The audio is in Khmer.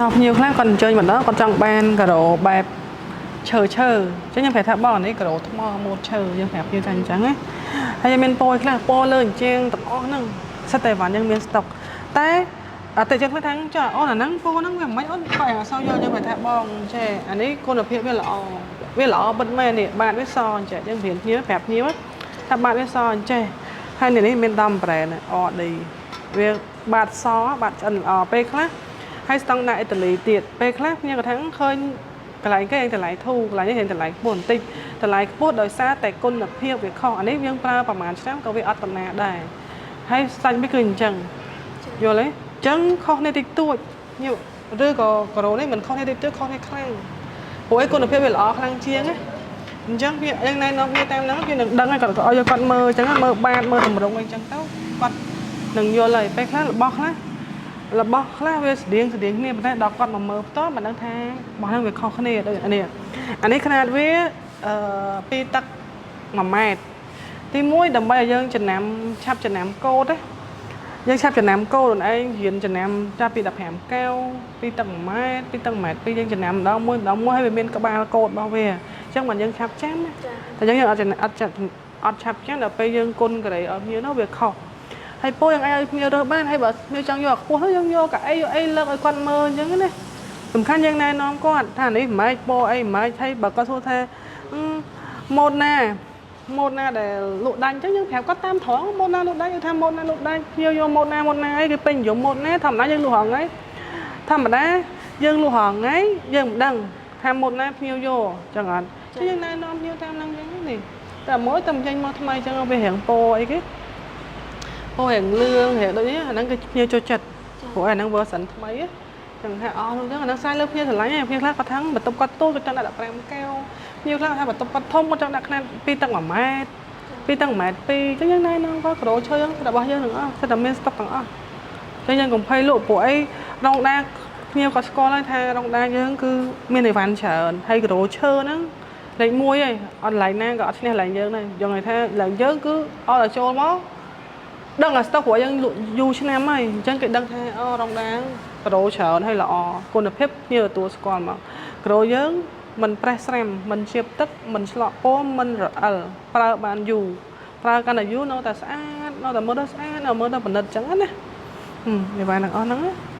ភ្ញៀវខ្លះគាត់អញ្ជើញមកដល់គាត់ចង់បានការ៉ូបែបឈើឈើអញ្ចឹងខ្ញុំប្រាប់ថាបងអានេះការ៉ូថ្មម៉ូតឈើយើងប្រាប់ភ្ញៀវថាអញ្ចឹងណាហើយមានពណ៌ខ្លះពណ៌លើអញ្ជៀងទាំងអស់ហ្នឹងសិតតែវ៉ាន់យើងមានស្តុកតែអតិថិជនខ្លះថាចាអូនអាហ្នឹងពណ៌ហ្នឹងវាមិនអូនគាត់អត់សូវយល់យើងប្រាប់ថាបងចេះអានេះគុណភាពវាល្អវាល្អបិទមែននេះបាតវាសអញ្ចឹងយើងប្រៀនភ្ញៀវប្រាប់ភ្ញៀវថាបាតវាសអញ្ចេះហើយនេះមានដំប្រែន RD វាបាតសបាតឆ្អិនល្អពេលខ្លះ ហើយស្តង់ដារអ៊ីតាលីទៀតពេលខ្លះខ្ញុំក៏ថាឃើញកន្លែងគេតម្លៃធូរកន្លែងនេះតម្លៃខ្ពស់បន្តិចតម្លៃខ្ពស់ដោយសារតែគុណភាពវាខុសអានេះយើងប្រើប្រហែលឆ្នាំក៏វាអត់តំណាដែរហើយសាច់វាគឺអញ្ចឹងយល់ទេអញ្ចឹងខុសនេះតិចតួចញ៉ឬក៏ការ៉ូនេះមិនខុសនេះតិចតួចខុសនេះខ្លាំងព្រោះឯគុណភាពវាល្អខ្លាំងជាងណាអញ្ចឹងវាយើងណែនាំវាតាមហ្នឹងវានឹងដឹងហើយគាត់ក៏ឲ្យគាត់មើលអញ្ចឹងមើលបាតមើលតម្រងអីអញ្ចឹងទៅគាត់នឹងយល់ហើយពេលខ្លះរបស់ខ្លះ របស់ខ្លះវាស្តៀងស្តៀងគ្នាប៉ុន្តែដល់គាត់មកមើលផ្ទាល់មិនដឹងថារបស់ហ្នឹងវាខុសគ្នាដូចអានេះអានេះຂະຫນាតវាអឺពីទឹក1ម៉ែត្រទី1ដើម្បីឲ្យយើងចំណាំឆាប់ចំណាំកោតណាយើងឆាប់ចំណាំកោតខ្លួនឯងរៀនចំណាំចាប់ពី15កែវពីទឹក1ម៉ែត្រពីទឹក1ម៉ែត្រពីរយើងចំណាំម្ដងមួយម្ដងមួយហើយវាមានក្បាលកោតរបស់វាអញ្ចឹងមិនយើងឆាប់ចាំណា ចា តែយើងអត់អត់អត់ឆាប់ចាំដល់ពេលយើងគុណការ៉េឲ្យភ្ញៀវនោះវាខុសហើយពូយើងអាចឲ្យភ្ញៀវរើសបានហើយបើភ្ញៀវចង់យកអាខ្ពស់នោះយើងយកកៅអីយកអីលើកឲ្យគាត់មើលអញ្ចឹងណាសំខាន់យើងណែនាំគាត់ថានេះមិនម៉េចពណ៌អីមិនម៉េចហើយបើគាត់សួរថាម៉ូតណាម៉ូតណាដែលលក់ដាច់អញ្ចឹងយើងប្រាប់គាត់តាមត្រង់ម៉ូតណាលក់ដាច់ថាម៉ូតណាលក់ដាច់ភ្ញៀវយកម៉ូតណាម៉ូតណាអីគេពេញនិយមម៉ូតណាធម្មតាយើងលក់រហងៃធម្មតាយើងលក់រហងៃយើងមិនដឹងថាម៉ូតណាភ្ញៀវយកអញ្ចឹងអត់ចឹងយើងណែនាំភ្ញៀវតាមហ្នឹងអញ្ចឹងនេះតែមួយតែចេញមកថ្មីអញ្ចឹងវារៀងពណ៌អីគេ ពណ៌រៀងលឿងរៀងដូចនេះអាហ្នឹងគឺភ្ញៀវចូលចិត្តព្រោះអាហ្នឹង version ថ្មីចឹងថាអស់នោះចឹងអាហ្នឹងសាយលើភ្ញៀវស្រឡាញ់ឯងភ្ញៀវខ្លះគាត់ថាបន្ទប់គាត់ទូចគាត់ចង់ដាក់15កែវភ្ញៀវខ្លះថាបន្ទប់គាត់ធំគាត់ចង់ដាក់ខ្នាត2ទឹក1ម៉ែត្រ2ទឹក1ម៉ែត្រ2ចឹងយើងណែនាំគាត់ក្រូឈើរបស់យើងទាំងអស់សិតតែមានស្តុកទាំងអស់ចឹងយើងកុំភ័យលក់ព្រោះអីរងដាភ្ញៀវគាត់ស្គាល់ហើយថារងដាយើងគឺមានអីវ៉ាន់ច្រើនហើយក្រូឈើហ្នឹងលេខ1ហើយអត់កន្លែងណាក៏អត់ឈ្នះកន្លែងយើងដែរយើងនិយាយថាកន្លែងយើងគឺអត់ឲ្យចូលមក ដឹងអាស្តុកព្រោះយើងលក់យូរឆ្នាំហើយអញ្ចឹងគេដឹងថាអូរងដាងប្រូច្រើនហើយល្អគុណភាពភ្ញៀវទទួលស្គាល់មកក្រូយើងមិនប្រេះស្រាំមិនជៀបទឹកមិនឆ្លក់ពណ៌មិនរអិលប្រើបានយូរប្រើកាន់តែយូរនៅតែស្អាតនៅតែមើលទៅស្អាតនៅមើលទៅប្រណិតអញ្ចឹងណាហឹមអីវ៉ាន់ទាំងអស់ហ្នឹងណា។